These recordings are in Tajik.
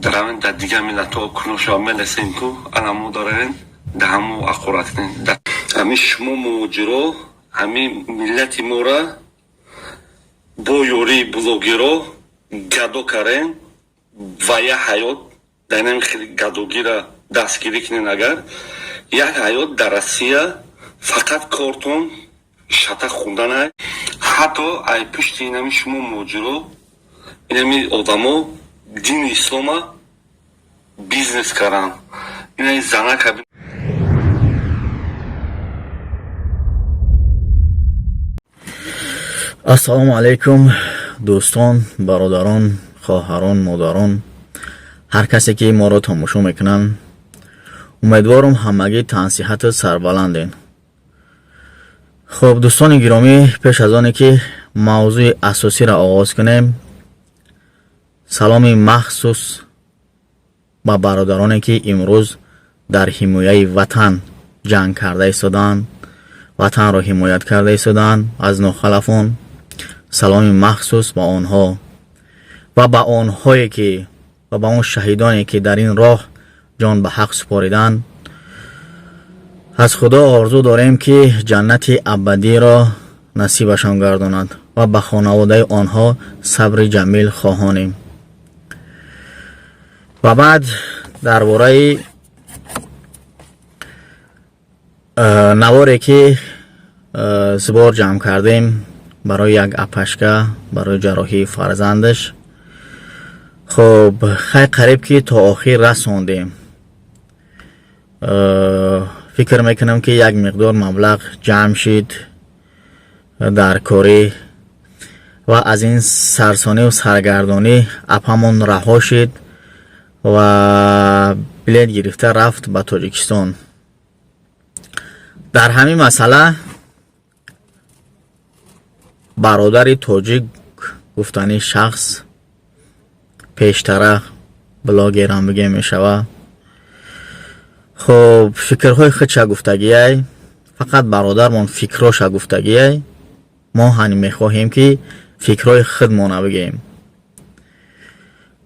Равен дар дигар миллатҳо куношава мелесен ку анамо даравен да ҳамо ақорат кунен. Ҳамин шумо муҳоҷиро, ҳамин миллати мора бо ёрии блогеро гадо карен ва як ҳаёт дар инами хеле гадогира дастгирӣ кунен. Агар як ҳаёт дар Россия фақат кортон шата хунданай, ҳатто ай пушти инами шумо муҳоҷиро, инами одамо дини ислома бизнес каранд. Инаи занака. Ассалому алайкум, дӯстон, бародарон, хоҳарон, модарон, ҳар касе ки моро тамошо мекунанд. Умедворам, ҳамагӣ тансиҳату сарбаланден. Хуб, дӯстони гиромӣ, пеш аз оне ки мавзӯи асосиро оғоз кунем, саломи махсус ба бародароне ки имрӯз дар ҳимояи ватан ҷанг карда истодаанд, ватанро ҳимоят карда истодаанд аз нохалафон. Саломи махсус ба онҳо ва ба онҳое ки ва ба он шаҳидоне ки дар ин роҳ ҷон ба ҳақ супориданд. Аз Худо орзу дорем, ки ҷаннати абадиро насибашон гардонад, ва ба хонаводаи онҳо сабри ҷамил хоҳонем. Ва баъд дар бораи наворе ки сбор ҷамъ кардем барои як апашка, барои ҷарроҳии фарзандаш. Хуб, хай, қариб ки то охир расондем. Фикр мекунам, ки як миқдор маблағ ҷамъ шид дар корӣ ва аз ин сарсониву саргардонӣ апамон раҳо шид ва билет гирифта рафт ба Тоҷикистон. Дар ҳамин масъала бародари тоҷик гуфтани шахс, пештара блогерам бигем мешава. Хуб, фикрҳои худша гуфтагиай, фақат бародармон фикроша гуфтагиай. Мо ҳани мехоҳем, ки фикрҳои худмона бигем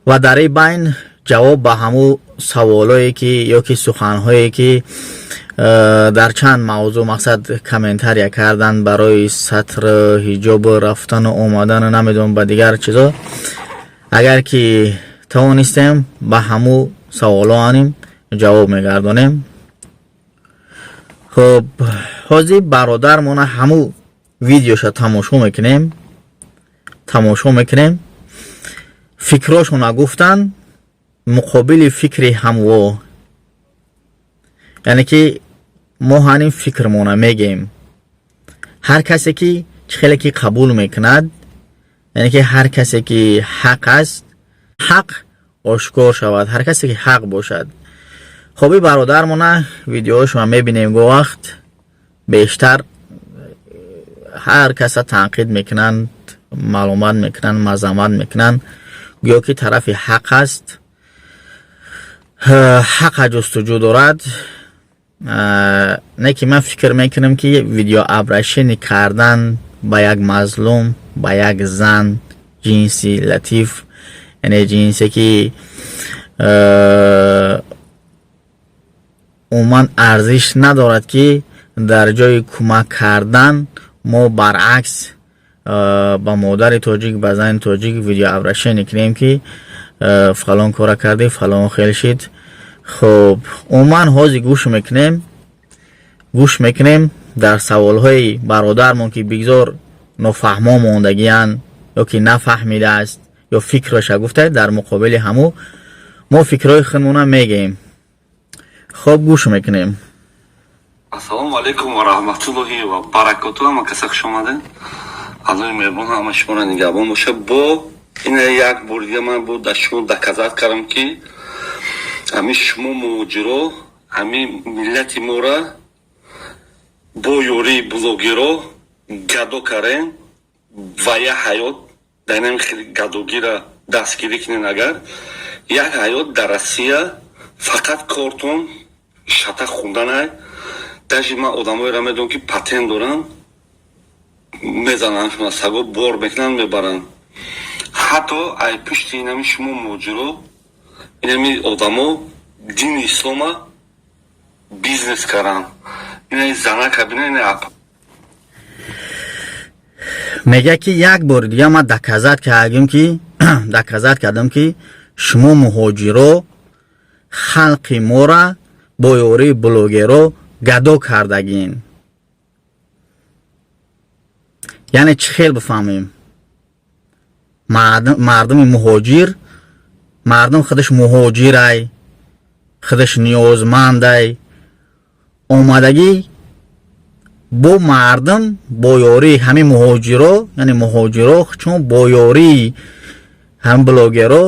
ва дар ин байн ҷавоб ба ҳамун саволое ки ё ки суханҳое ки дар чанд мавзӯъ, мақсад, комментария кардан барои сатр, ҳиҷобу рафтану омадану намедонам, ба дигар чизо, агар ки тавонистем, ба ҳамун саволо аним ҷавоб мегардонем. Хуб, ҳозир бародармона ҳамун видеоша тамошо мекунем, тамошо мекунем. Фикрошона гуфтан муқобили фикри ҳамво, яъне ки мо ҳанин фикрмона мегем. Ҳар касе ки чӣ хеле ки қабул мекунад, яъне ки ҳар касе ки ҳақ аст, ҳақ ошкор шавад, ҳар касе ки ҳақ бошад. Хуб, и бародармона видеоҳошона мебинем. Го вақт бештар ҳар каса танқид мекунанд, маълумат мекунанд, мазаммат мекунанд, гӯё ки тарафи ҳақ аст, ҳақа ҷустуҷӯ дорад. Не ки ман фикр мекунам, ки видеообращение кардан ба як мазлум, ба як зан, ҷинси латиф, яъне ҷинсе ки умуман арзиш надорад, ки дар ҷои кӯмак кардан мо баръакс ба модари тоҷик, ба зани тоҷик видеообращение кунем, ки фалон кора кардӣ, фалон хел шид. Хуб, умуман ҳозир гӯш мекунем, гӯш мекунем дар саволҳои бародармон, ки бигзор нофаҳмо мондагиянд ё ки нафаҳмидааст ё фикраша гуфта, дар муқобили ҳамӯ мо фикрҳои худмона мегӯем. Хуб, гӯш мекунем. Ассалому алайкум ва раҳматуллоҳи ва баракоту. Ҳама каса хуш омадед. Аллоҳи меҳрубон ҳама шуморо нигаҳбон боша. Бо ина як бор дига ман бо дар шумо доказать кардам, ки ҳамин шумо муҳоҷиро, ҳамин миллати мора бо ёрии блогеро гадо карен ва як ҳаёт дар инами хеле гадогира дастгирӣ кунен. Агар як ҳаёт дар Россия фақат кортон шата хунданай, даже ман одамоеро медонам, ки патент доранд, мезананд саго, бор мекунанд, мебаранд. Ҳатто ай пушти инами шумо муҳоҷиро. Инами одамо дини ислома бизнес каранд. Ина занака бина, ина. Мега, ки як бори дига ман доказать кардам, ки шумо муҳоҷиро халқи мора бо ёрии блогеро гадо кардагин. Яъне чӣ хел бифаҳмем? Мардуми муҳоҷир, мардум худаш муҳоҷирай, худаш ниёзмандай, омадагӣ бо мардум бо ёрии ҳамин муҳоҷиро, яъне муҳоҷиро чун бо ёрии ҳамин блогеро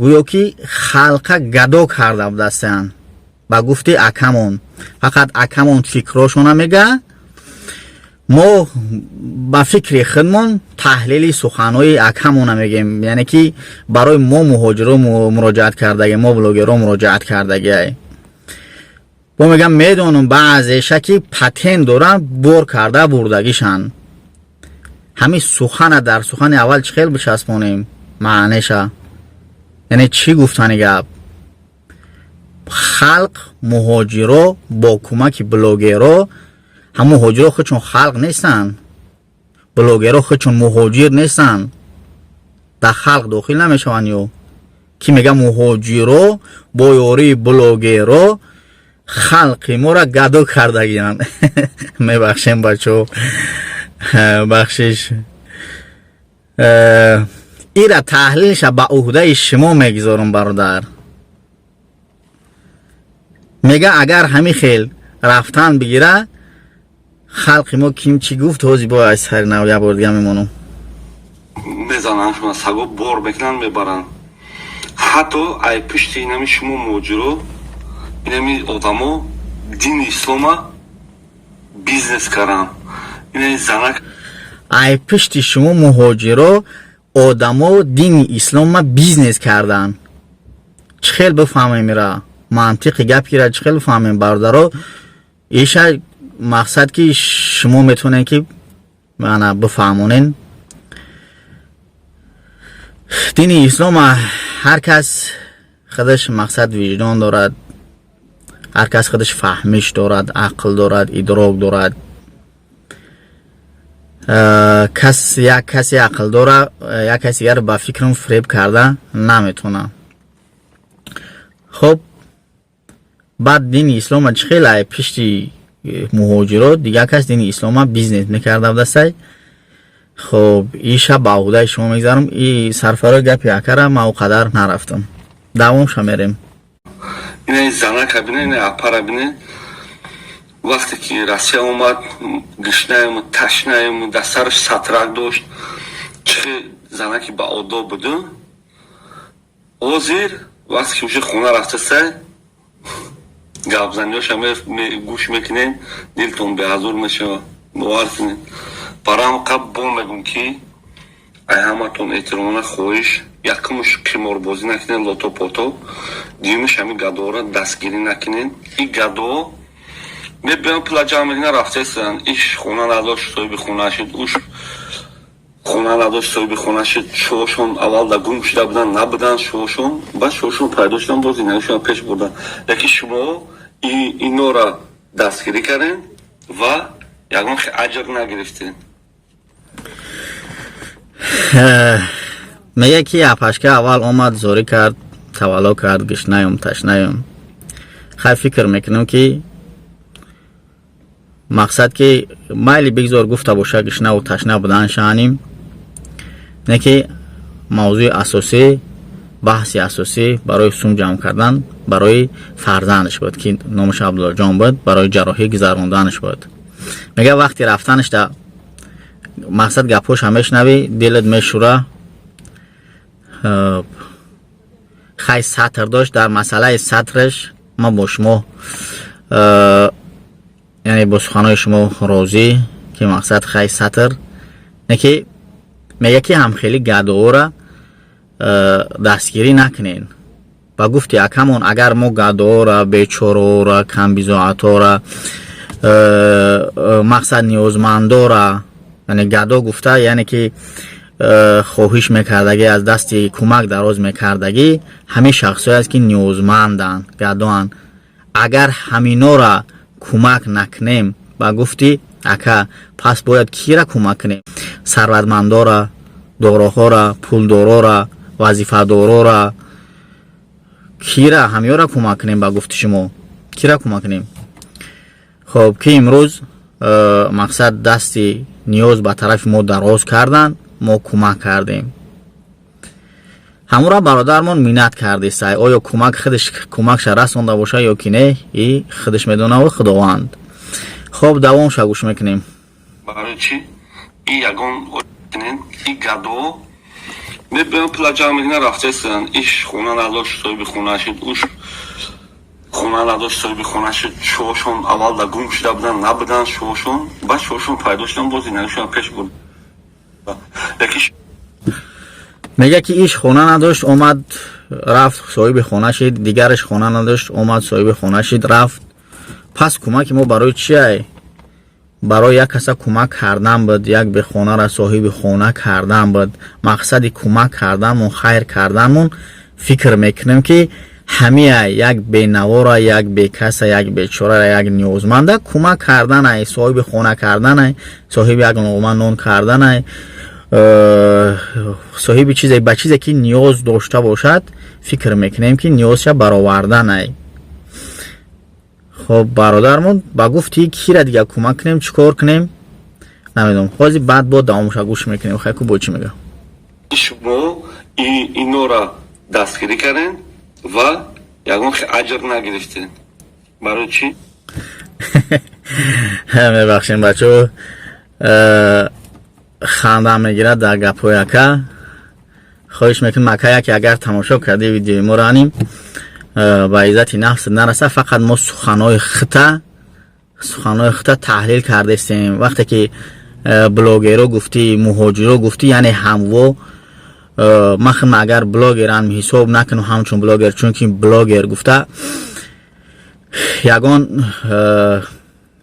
гӯё ки халқа гадо карда будастанд. Ба гуфти акамон, фақат акамон фикрошона мега, мо ба фикри худмон таҳлили суханҳои акамона мегем. Яъне ки барои мо муҳоҷиро муроҷиат кардаги, мо блогерро муроҷиат кардагиай. Бо мегам, медонам, баъзеша ки патент доранд, бор карда бурдагишанд. Ҳамин сухана дар сухани аввал чӣ хел бичаспонем маънеша? Яъне чӣ гуфтани гап? Халқ, муҳоҷиро бо кӯмаки блогеро, ҳам муҳоҷиро худшон халқ нестанд, блогеро худшон муҳоҷир нестанд, дар халқ дохил намешаванд. Ё ки мега, муҳоҷиро бо ёрии блогеро халқи моро гадо кардагианд. Мебахшем, бачаҳо, бахшиш. Ира таҳлилша ба уҳдаи шумо мегузорам, бародар. Мега, агар ҳамин хел рафтан бигира халқи мо, ким чӣ гуфт, ҳози бо аз сари нав як бор дига мемонам. Мезананд шума, саго бор мекунанд, мебаранд. Ҳатто ай пушти инами шумо муҳоҷиро инами одамо дини ислома бизнес каранд. Ина занак. Ай пушти шумо муҳоҷиро одамо дини ислома бизнес карданд. Чӣ хел бифаҳмем ира? Мантиқи гапира чӣ хел бифаҳмем, бародаро? Иша мақсад ки шумо метавонед ки ана бифаҳмонен. Дини ислома ҳар кас худаш мақсад виҷдон дорад, ҳар кас худаш фаҳмиш дорад, ақл дорад, идрок дорад. Кас як касе ақл дора, як каси дигар ба фикрам фиреб карда наметавонад. Хуб, баъд дини ислома чӣ хел ай пишти муҳоҷирот дигар кас дини ислома бизнес мекарда будастай? Хуб, иша ба уҳдаи шумо мегзарам. И сарфарои гапи акара ман о қадар нарафтам, давомша мерем. Ина занака бине, ина апара бине. Вақте ки Россия омад, гишнаему, ташнаему, дар сараш сатрак дошт, чӣ занаки ба одоб буду. Ҳозир вақте ки уже хона рафтасай, гапзаниёша гӯш мекунем, дилтон беҳазур мешава, бовар кунед. Барои қаб бо мегум, ки ай ҳаматон эҳтиромона хоҳиш: якумш, қиморбозӣ накунед, лото-пото, дуюмиш, ҳамин гадоро дастгирӣ накунед. И гадо мебиён, пула ҷамъ мекунан, рафтаистанд. Иш хона надошт, соҳиби хона шуд, уш хона надошт, соҳиби хона шуд. Шуошон аввал да гум шуда буданд, набуданд шуошон, баъд шуошон пайдо шудан, боз инашон пеш бурдан. Лекин шумо инора дастгирӣ кардем ва ягон аҷр нагирифтем. Мега, ки апашка аввал омад, зорӣ кард, тавалло кард, гишнаем, ташнаем. Хай, фикр мекунам, ки мақсад ки майли бигзор гуфта боша, гишнаву ташна будан шаъним не, ки мавзӯи асосӣ, баҳси асосӣ барои сум ҷамъ кардан барои фарзандаш буд, ки номаш Абдуллоҷон буд, барои ҷарроҳӣ гузаронданаш буд. Мега, вақти рафтанаш да мақсад гапҳоша мешунавӣ, дилат мешӯра. Хай, сатр дошт. Дар масъалаи сатраш ман бо шумо, яъне бо суханҳои шумо розӣ, ки мақсад хай сатр не, ки мега, ки ҳамхели гадоора дастгирӣ накунед. Ба гуфти акамон, агар мо гадоора, бечораора, камбизоатора, мақсад ниёзмандора, яъне гадо гуфта, яъне ки Хоҳиш мекардагӣ, аз дасти кӯмак дароз мекардагӣ, ҳамин шахсҳое аст, ки ниёзманданд, гадоанд. Агар ҳаминора кӯмак накунем, ба гуфти ака, пас бояд кира кӯмак кунем? Сарватмандора, дороҳора, пулдорора, вазифадорора, кира? Ҳамиёра кӯмак кунем? Ба гуфти шумо, кира кӯмак кунем? Хоб, ки имрӯз мақсад дасти ниёз ба тарафи мо дароз карданд, мо кӯмак кардем. Ҳамура бародармон миннат кардисай. Оё кӯмак худаш кӯмакша расонда боша ё ки не, и худаш медонаву Худованд. Хоб, давомша гӯш мекунем. Барои чӣ и ягон и гадо мебиён, пула ҷамъ мекунан, рафтаистанд. Иш хона надошт, соҳиби хона шид, уш хона надошт, соҳиби хона шид. Шуошон аввал да гум шуда буданд, набуданд шуошон, баъд шуошон пайдо шудан, боз зиндагишон пеш бурд. Яки Мега, ки иш хона надошт, омад, рафт, соҳиби хона шид, дигараш хона надошт, омад, соҳиби хона шид, рафт. Пас кӯмаки мо барои чиай? Барои як каса кӯмак кардан буд, як бехонара соҳиби хона кардан буд мақсади кӯмак карданмон, хайр карданмон. Фикр мекунем, ки ҳамия як бенавора, як бекаса, як бечорара, як ниёзманда кӯмак карданай, соҳиби хона карданай, соҳиби як луқма нон карданай, соҳиби чизе, ба чизе ки ниёз дошта бошад, фикр мекунем, ки ниёзша бароварданай. Хоб, бародармон, ба гуфти кира дига кӯмак кунем, чӣ кор кунем, намедонам. Ҳозир баъд бо давомша гӯш мекунем. Хайку, бо чӣ мега? Шумо инора дастгирӣ кардем ва ягон аҷр нагирифтем. Барои чӣ? Мебахшем, бачаҳо, ханда мегирад дар гапҳои ака. Хоҳиш мекунем, ака, яке агар тамошо карди видеои моро, аним ба иззати нафс нараса. Фақат мо суханҳои хута таҳлил кардестем. Вақте ки блогеро гуфтӣ, муҳоҷиро гуфтӣ, яъне ҳамво ман худм агар блогерам ҳисоб накунам ҳамчун блогер, чунки блогер гуфта ягон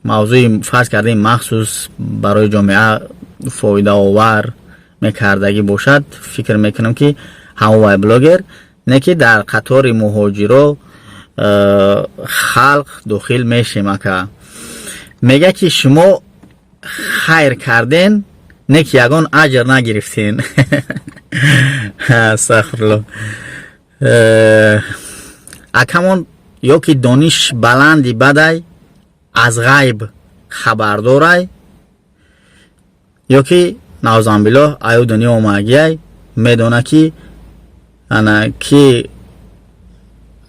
мавзӯи, фарз кардем, махсус барои ҷомеа фоидаовар мекардагӣ бошад, фикр мекунам, ки ҳамовай блогер не, ки дар қатори муҳоҷиро халқ дохил мешем. Ака мега, ки шумо хайр карден, не ки ягон аҷр нагирифтен. Астағфирулло. Акамон ё ки дониш баланди бадай, аз ғайб хабардорай, ё ки, наъузанбиллоҳ, аю дунё омагиай, медона, ки ана ки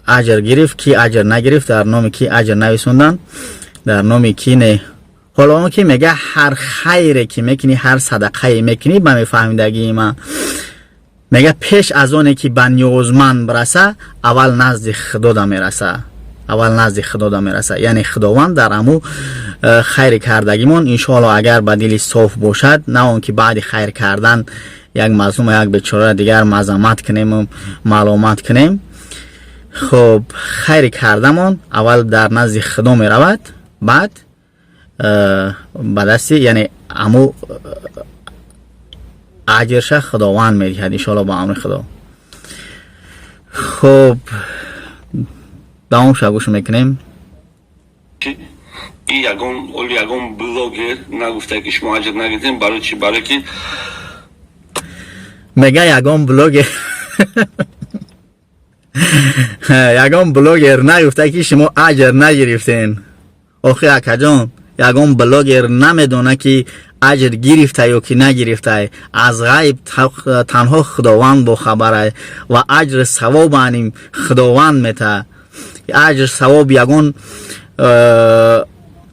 аҷр гирифт, ки аҷр нагирифт, дар номи ки аҷр нависондан, дар номи ки не. Ҳоло он ки мега, ҳар хайре ки мекунӣ, ҳар садақае мекунӣ, ба мефаҳмидагии ман, мега, пеш аз оне ки ба ниёзманд бираса, аввал назди Худода мераса, аввал назди Худода мераса. Яъне Худованд дар ҳаму хайри кардагимон, иншоалло, агар ба дили соф бошад, на он ки баъди хайр кардан як мазлума, як бечораро дигар мазаммат кунему маломат кунем. Хуб, хайри кардамон аввал дар назди Худо меравад, баъд ба дасти, яъне ҳаму аҷрша Худованд медиҳад, иншоалло, ба амри Худо. Хуб, давомша гӯш мекунем. И ягон оли ягон блогер нагуфта, ки шумо аҷр нагирифтем. Барои чӣ? Барое ки Мега, ягон блогер нагуфта, ки шумо аҷр нагирифтен. Охи, акаҷон, ягон блогер намедона, ки аҷр гирифта ё ки нагирифтай. Аз ғайб танҳо Худованд бохабарай ва аҷр савоб аним Худованд мета. Аҷр савоб ягон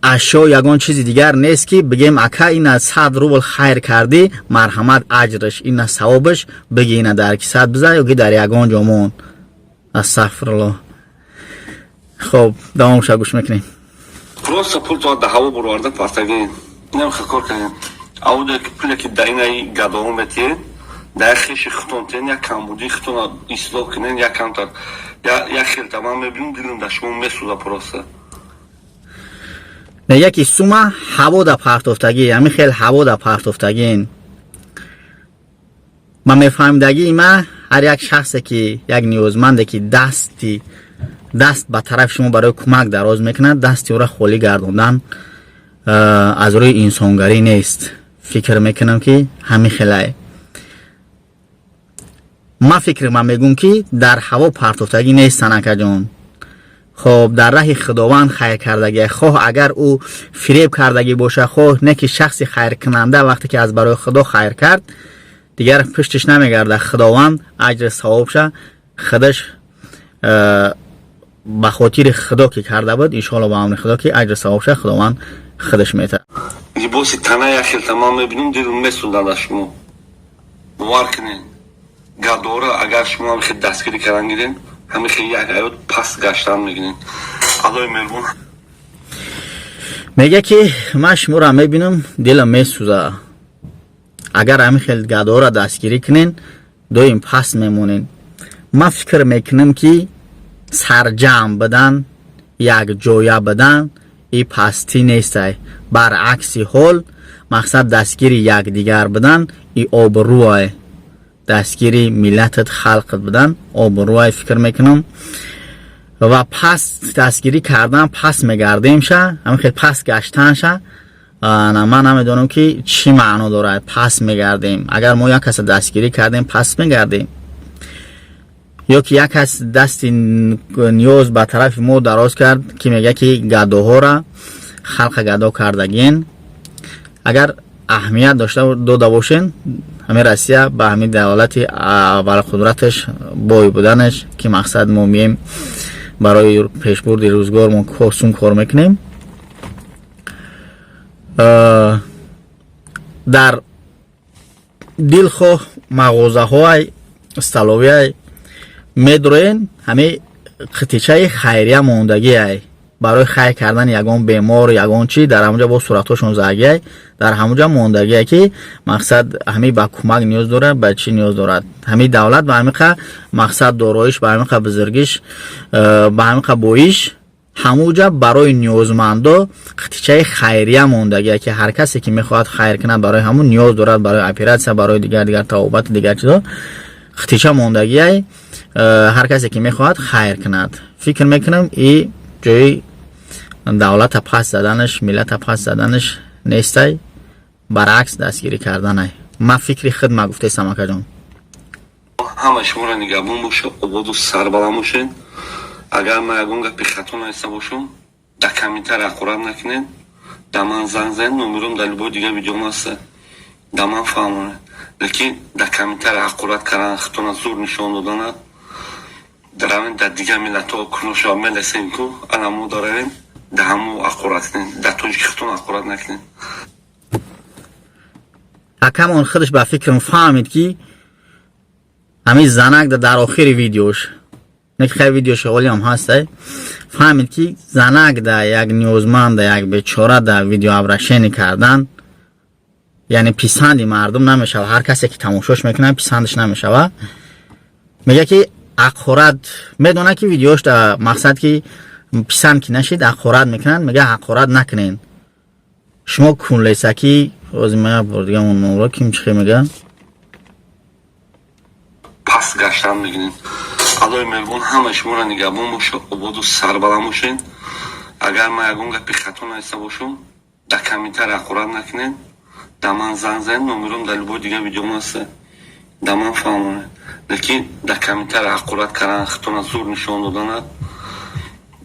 ашё, ягон чизи дигар нест, ки бигем: «Ака, ина 100 рубл хайр кардӣ, марҳамат, аҷраш ина, савобаш биги, ина дар кисат бизар ё ки дар ягон ҷо мон». Астағфирулло. Хоб, давомша гӯш мекунем. Просто пултон да ҳаво буроварда партагин. Инам кор кардем. Ауде ки пуле ки да инаи гадоҳо метиҳед, да як хеши худтон тиҳен, як камбудии худтон ислоҳ кунен, як камтар, як хелта. Ман мебинам, дилам да шумо месӯза просто. Мега, ки сума ҳаво да партофтагӣ, ҳамин хел ҳаво да партофтагин. Ба мефаҳмидагии ман, ҳар як шахсе ки як ниёзманде ки дасти даст ба тарафи шумо барои кӯмак дароз мекунад, дасти ӯро холӣ гардондан аз рӯи инсонгарӣ нест. Фикр мекунам, ки ҳамин хелае. Ман фикр ман мегӯм, ки дар ҳаво партофтагӣ нестан, акаҷон. Хоб, дар раҳи Худованд хайр кардагӣ, хоҳ агар ӯ фиреб кардагӣ боша, хоҳ не, ки шахси хайркунанда вақте ки аз барои Худо хайр кард, дигар пуштиш намегардад. Худованд аҷри савобша худаш ба хотири Худо ки карда буд, иншоалло, ба амри Худо ки аҷри савобша Худованд худаш метаҳад. Либоси тана як хелта ман мебинам, дилм месӯзад аз шумо. Бовар кунед, гадора агар шумо ҳам хел дастгирӣ кардан гирен, ҳамин хел як ҳаёт паст гаштан мегирен. Аллои меҳрубон. Мега, ки ман шуморо мебинам, дилам месӯза. Агар ҳамин хел гадора дастгирӣ кунен, доим паст мемонен. Ман фикр мекунам, ки сарҷамъ будан, якҷоя будан и пастӣ нестай. Баръакси ҳол, мақсад дастгири якдигар будан и обрӯай. Дастгири миллатат, халқат будан обрӯай, фикр мекунам. Ва пас дастгирӣ кардан, пас мегардемша, ҳамин хел пас гаштанша ман намедонам, ки чӣ маъно дорад. Пас мегардем, агар мо як каса дастгирӣ кардем, пас мегардем, ё ки як кас дасти ниёз ба тарафи мо дароз кард, ки мега, ки гадоҳора халқа гадо кардагин. Агар аҳамият дошта дода бошен, ҳамин Россия ба ҳамин давлати абарқудраташ, бой буданаш, ки мақсад мо мием барои пешбурди рӯзгормон сум кор мекунем, дар дилхоҳ мағозаҳоай, столовый медроен, ҳамин қитичаи хайрия мондагиай барои хайр кардани ягон бемор, ягон чӣ. Дар ҳамонҷа бо суратҳошон загиай, дар ҳамонҷа мондагие, ки мақсад ҳамин ба кӯмак ниёз дорад, ба чӣ ниёз дорад. Ҳамин давлат ба ҳамиқа мақсад дороиш, ба ҳамиқа бузургиш, ба ҳамиқа боиш, ҳамуҷа барои ниёзмандо қитичаи хайрия мондагие, ки ҳар касе ки мехоҳад хайр кунад, барои ҳамун ниёз дорад, барои оператсия, барои дигар дигар табобати дигар чизо қитича мондагиай, ҳар касе ки мехоҳад хайр кунад. Фикр мекунам, и ҷои давлата пас заданаш, миллата пас заданаш нестай, баръакс дастгирӣ карданай. Ман фикри худ ма гуфтесам, акаҷон. Ҳама шуморо нигаҳбон боша, ободу сарбаланд бошед. Агар ман ягон гапи хато нависта бошам, дар комментария ҳақорат накунед, дар ман занг занед, номером дар любой дигар видеом ҳаста, дар ман фаҳмонед. Лекин дар комментария ҳақорат кардан, хитона зур нишон додана, равен дар дигар миллатҳо куноша мелесем ку ана мо даравем, дар ҳамо ҳақорат кунед, дар тоҷики хитон ҳақорат накунед. Акамон худаш ба фикрам фаҳмид, ки ҳамин занак дар охири видеош не, хай, видеош ҳолиам ҳастай, фаҳмид, ки занак да як ниёзманда, як бечора да видеообращение кардан, яъне писанди мардум намешава. Ҳар касе ки тамошош мекунад, писандаш намешава. Мега, ки ҳақорат медонад, ки видеош да мақсад ки писанд ки нашид, ҳақорат мекунанд. Мега, ҳақорат накунед шумо кунлесакӣ. Озимая ким чихе мега. Пас гаштан мегирем. Аллои меҳрубон ҳама шуморо нигаҳбон боша, ободу сарбаланд бошед. Агар ман ягон гапи хато нависта бошам, дар комментария ҳақорат накунед, дар ман занг занед, номером дар любой дигар видеом ҳаста, дар ман фаҳмонед. Лекин дар комментария ҳақорат кардан, хитона зур нишон додана,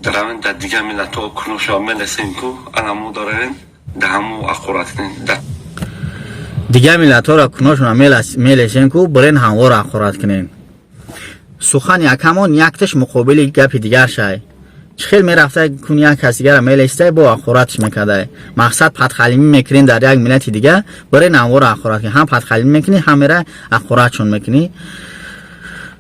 равен дар дигар миллатҳо куноша мелесем ку ана мо даравем, дар ҳамо ҳақорат кунед. Дигар миллатҳоро куношона мелесем ку, бирен ҳамворо ҳақорат кунем. Сухан якамон якташ муқобили гапи дигар шай. Чӣ хел мерафта кун, як кас дигара мелестай, бо ҳақоратш мекардай. Мақсад падхалимӣ мекунем дар як миллати дигар, бирен ҳамворо ҳақорат кунем. Ҳам падхалимӣ мекунӣ, ҳам мера ҳақоратшон мекунӣ.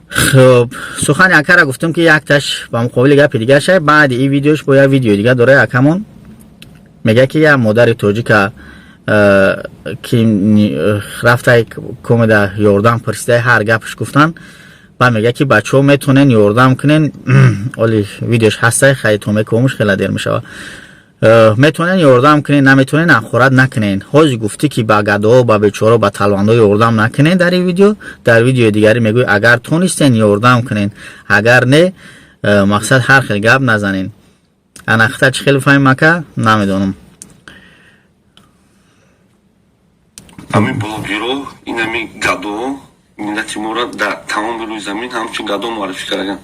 Хуб, сухан якара гуфтам, ки якташ ба муқобили гапи дигар шай. Баъди ин видеош бо як видеои дигар дора якамон. Мега, ки як модари тоҷика ки рафтай комеда ёрдам пурсидай, ҳар гапш гуфтан. Баъд мега, ки бачаҳо метонен ёрдам кунен. Оли видеош ҳастай, хай, то мекомуш хела дер мешава. Метавонен ёрдам кунен, наметавонен, ҳақорат накунен. Ҳозир гуфтӣ, ки ба гадоҳо, ба бечорао, ба талвандо ёрдам накунен дар ин видео. Дар видеои дигарӣ мегӯй, агар тонистен, ёрдам кунен, агар не, мақсад, ҳар хел гап назанен. Анахта чӣ хел фаҳмим, ака, намедонам. Ҳамин блогеро, ин ҳамин гадо миллати моро дар тамоми рӯи замин ҳамчун гадо муаррифӣ кардаган.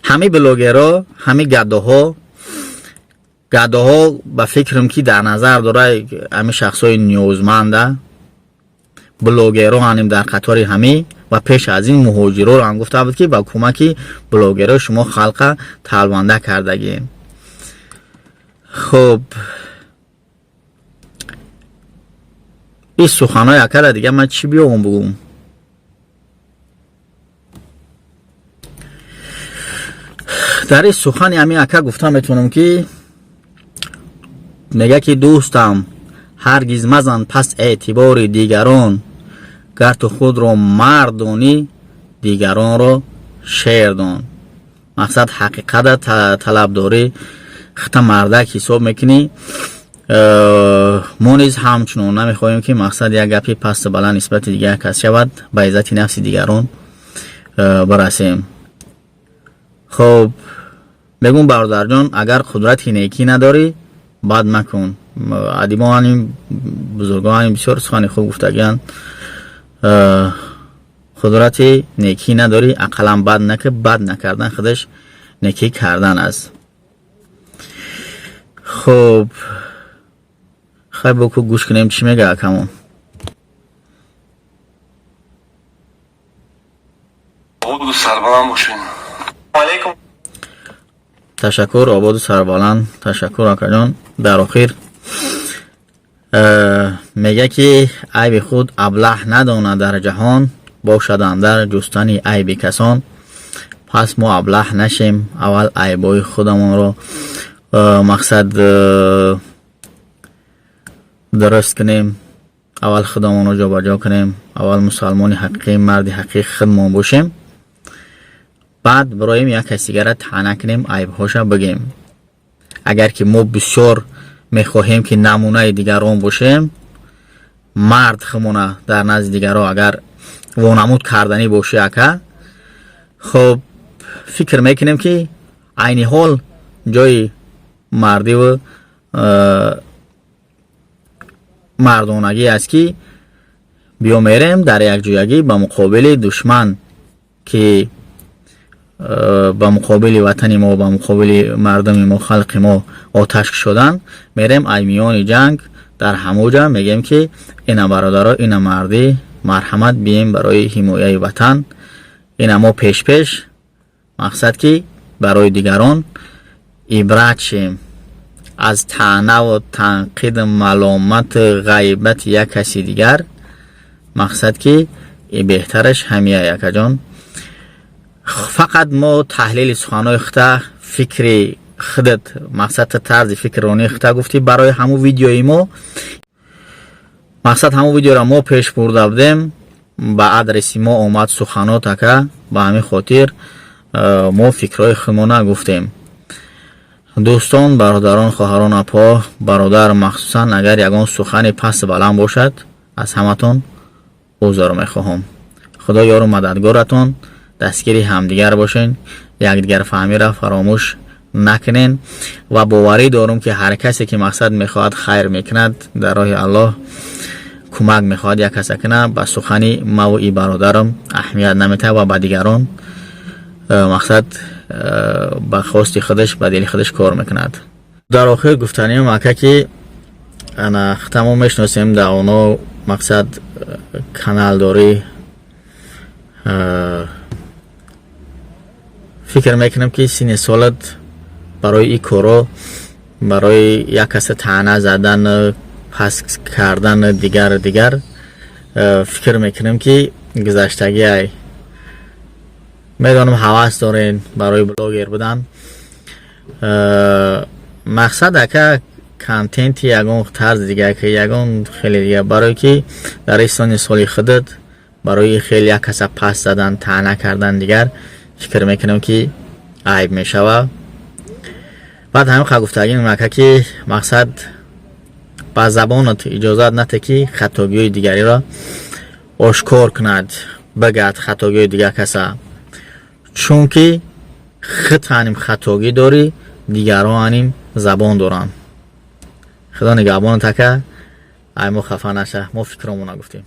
Ҳамин блогеро, ҳамин гадоҳо, гадоҳо ба фикрам, ки дар назар дора ҳамин шахсҳои ниёзманда. Блогеро ҳаним дар қатори ҳамин ва пеш аз ин муҳоҷироро ҳам гуфта буд, ки ба кӯмаки блогеро шумо халқа талванда кардагием. Хуб, ин суханҳои акара дига ман чӣ биёвам бугум? Дар ин сухани ҳамин ака гуфта метавонам, ки мега, ки дӯстам, ҳаргиз мазан пас эътибори дигарон, гар ту худро мард донӣ, дигаронро шер дон. Мақсад, ҳақиқата талаб дорӣ, хита мардак ҳисоб мекунӣ. Мо низ ҳамчунон намехоҳем, ки мақсад, як гапи пасту баланд нисбати дигар кас шавад, ба иззати нафси дигарон барасем. Хуб, мегӯм, бародарҷон, агар қудрати некӣ надорӣ, бад макун. Адибоани бузургоани бисёр сухани хуб гуфтагианд: қудрати некӣ надорӣ, ақаллан бад нака. Бад накардан худаш некӣ кардан аст. Хуб, хай, боку гӯш кунем, чӣ мега акамон. Ободу сарбаланд бошед. Алейкум. Ташаккур, ободу сарбаланд, ташаккур, акаҷон. Дар охир мега, ки айби худ аблаҳ надонад дар ҷаҳон, бошад андар ҷустани айби касон. Пас мо аблаҳ нашем, аввал айбои худамонро мақсад, дуруст кунем, аввал худамонро ҷобаҷо кунем, аввал мусалмони ҳақиқӣ, марди ҳақиқӣ худмон бошем, баъд бироем як кас дигара таъна кунем, айбҳоша бигем. Агар ки мо бисёр мехоҳем, ки намунаи дигарон бошем, мард худмона дар назди дигарон агар вонамуд карданӣ бошӣ, ака, хуб, фикр мекунем, ки айни ҳол ҷои мардиву мардонагӣ аст, ки биё мерем дар якҷоягӣ ба муқобили душман, ки ба муқобили ватани мо, ба муқобили мардуми мо, халқи мо оташ кушоданд. Мерем ай миёни ҷанг, дар ҳамуҷа мегӯем, ки ина бародаро, ина мардӣ, марҳамат, бием барои ҳимояи ватан, ина мо пешпеш. Мақсад, ки барои дигарон ибрат шем. Аз таънаву танқиду маломату ғайбати як каси дигар, мақсад, ки беҳтараш ҳамияй, акаҷон. Фақат мо таҳлили суханҳои худа, фикри худат, мақсад, тарзи фикрронии худа гуфтӣ барои ҳамун видеои мо. Мақсад, ҳамун видеоро мо пеш бурда будем, ба адреси мо омад суханот, ака. Ба ҳамин хотир мо фикрҳои худмона гуфтем. Дӯстон, бародарон, хоҳарон, апо, бародар, махсусан агар ягон сухани пасту баланд бошад, аз ҳаматон узр мехоҳам. Худо ёру мададгоратон, дастгири ҳамдигар бошен, якдигарфаҳмиро фаромӯш накунен. Ва боварӣ дорум, ки ҳар касе ки, мақсад, мехоҳад хайр мекунад, дар роҳи Аллоҳ кӯмак мехоҳад як каса кунад, ба сухани маву и бародарам аҳамият наметаҳад ва ба дигарон мақсад, ба хости худаш, ба дили худаш кор мекунад. Дар охир гуфтаниам, ака, ки ана хитамо мешиносем, дар оно, мақсад, каналдорӣ. Фикр мекунам, ки синни солат барои ин корро, барои як каса таъна задан, пас кардан, дигар дигар, фикр мекунам, ки гузаштагиай. Медонам, ҳавас дорен барои блогер будан. Мақсад, ака, контенти ягон тарзи дигар, ки ягон хеле дигар, барое ки дар ин синни соли худат барои хеле як каса пас задан, таъна кардан, дигар, фикр мекунам, ки айб мешавад. Баъд ҳамин қа гуфтагим, ака, ки мақсад ба забонат иҷозат нате, ки хатогиҳои дигариро ошкор кунад, бигӯяд хатогиҳои дигар каса, чунки худ ҳаним хатогӣ дорӣ, дигарон ҳаним забон доранд. Худо нигаҳбонат, ака. Ай мо хафа наша, мо фикромона гуфтем.